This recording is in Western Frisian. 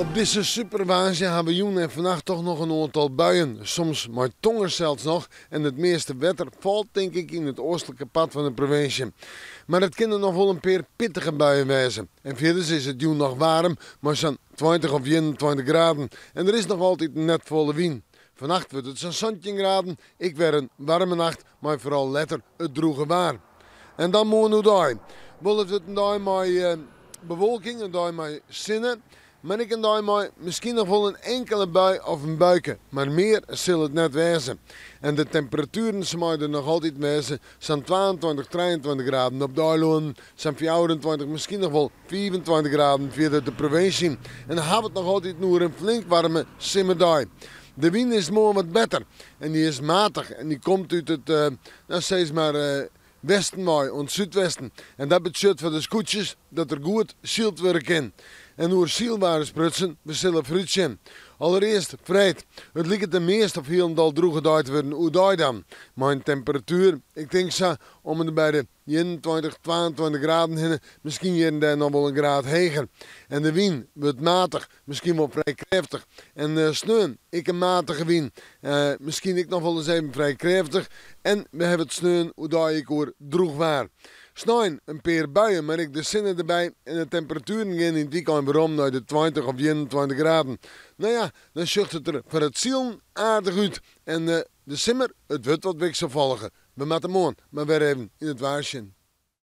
Op dizze superwoansdei ha we jûn en fannacht toch noch in oantal buien, soms mei tonger sels noch en it measte wetter falt tink ik yn it oastlike part fan de provinsje. Mar it kinne noch wol in pear pittige buien wêze. En fierders is it jûn noch waarm mei sa'n 20 of 21 graden en der is noch altyd net folle wyn. Fannacht wurdt it sa'n 17 graden, ek wer in waarme nacht mei foaral letter it drûge waar. En dan moarn oerdei. Wol it wurdt in dei mei bewolking, in dei mei sinne, mar ek in dei mei miskien noch wol in inkele bui of in buike, mar mear sil it net wêze. En de temperatueren se meie der noch altyd wêze, sa'n 22, 23 graden op de eilannen, sa'n 24, miskien noch wol 25 graden fierder de provinsje yn. En dan ha we it noch altyd oer in flink waarme simmerdei. De wyn is moarn wat better en dy is matich en dy komt út it, no sis mar, westen wei oant súdwesten. En dat betsjut foar de skûtsjes dat der goed syld wurde kin. En oer sylwaar sprutsen, we sille foarút sjen. Alderearst freed. It liket de meast of hielendal drûge dei te wurden oerdei dan. Mei in temperatuer, ik tink sa om en by de 21, 22 graden hinne, miskien hjir en dêr noch wol in graad heger. En de wyn wurdt matich, miskien wol frij krêftich. En sneon ek in matige wyn, miskien ek noch wolris even frij krêftich. En we hawwe it sneon oerdei ek oer drûch waar. Snein in pear buien, mar ek de sinne derby en de temperatueren gean yn it wykein werom nei de 20 of 21 graden. No ja, dan sjocht it der foar it silen aardich út. En de simmer, it wurdt wat wikselfalliger. We moatte moarn mar wer even yn it waar sjen.